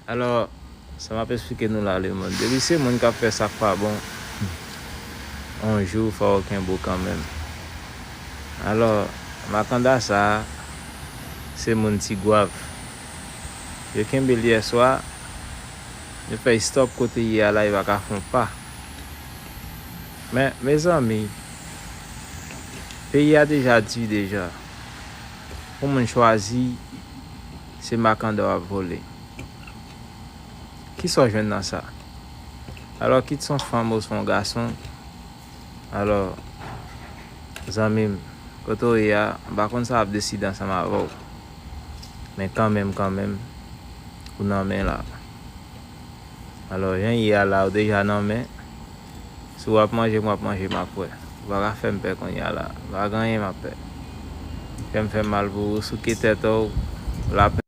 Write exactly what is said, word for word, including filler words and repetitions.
Alò, sa m ap esplike nou la, lemonn. Depi se moun k ap fè sa k pa bon, yon jou, fò w kenbe w kanmenm. Alò, makanda sa a, se moun Tigwav. Yo kenbe l yèswa, yo fè l stòp kote l ye a la, li pa ka fè yon pa. Men, mezanmi, peyi a deja di deja. Pou moun chwazi, se makanda w ap vole. Kisa w jwenn nan sa? Alò, kit se yon fanm oswa yon gason, alò, zanmi m, kote w ye a, m pa konn sa ap deside ansanm avè w. Men kanmenm, kanmenm, ou nan men la. Alò, jan ye a la, ou deja nan men. Si w ap manje m, w ap manje m apre. Ou pa ka fè m pè kounye a la. Pa gen anyen m ap pè. Kè m fè m mal pou ou, souke tèt ou, lapè.